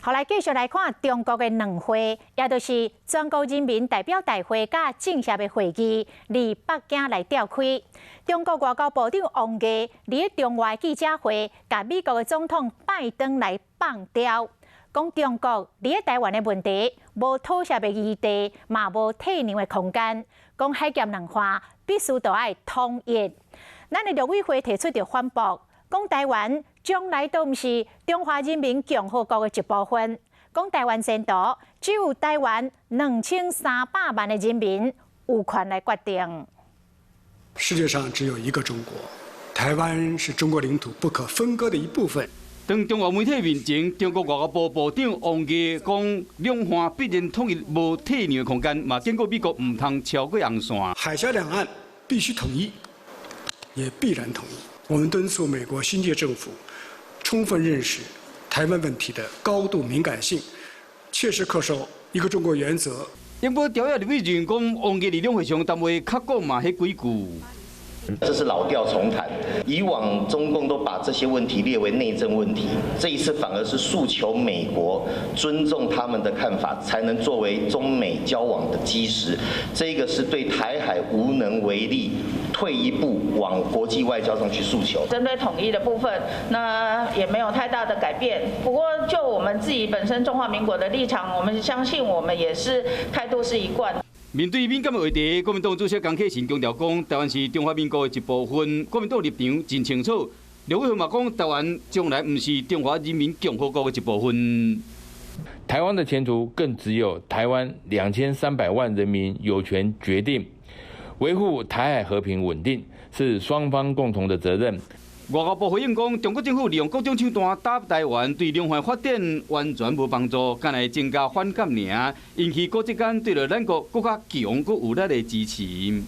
好，來繼續來看中國的兩會，也就是全國人民代表大會佮政協的會議，佇北京來召開。中國外交部長王毅佇咧中外記者會，共美國的總統拜登來放刁，講中國佇咧台灣的問題無妥協的餘地，嘛無退讓的空間。講海峽兩岸必須都愛統一。咱的陸委會提出著反駁，講台灣將來都毋是中華人民共和國的一部分。講台灣前途只有台灣2300萬的人民有權來決定。世界上只有一個中國，台灣是中國領土不可分割的一部分。當中國媒體面前，中國外交部部長王毅講，兩岸必然統一，無退讓的空間，嘛警告美國毋通超過紅線。海峽兩岸必須統一，也必然統一。我們敦促美國新屆政府充分認識台灣問題的高度敏感性，切實恪守一個中國原則。英國朝野立委認講，王毅佇兩會上談話較講嘛，彼幾句。這是老調重彈，以往中共都把這些問題列為內政問題，這一次反而是訴求美國尊重他們的看法，才能作為中美交往的基石。這個是對台海無能為力，退一步往國際外交上去訴求。針對統一的部分，那也沒有太大的改變。不過就我們自己本身中華民國的立場，我們相信我們也是態度是一貫。面對敏感的話題，國民黨主席江啟臣強調講，台灣是中華民國的一部分，國民黨立場真清楚。陸委會嘛講，台灣將來毋是中華人民共和國的一部分。台灣的前途更只有台灣2300萬人民有權決定，維護台海和平穩定是雙方共同的責任。外交部回應講，中國政府利用各種手段打台灣，對兩岸發展完全無幫助，干焦會增加反感爾，引起國際間對著咱國閣較強、閣有力的支持。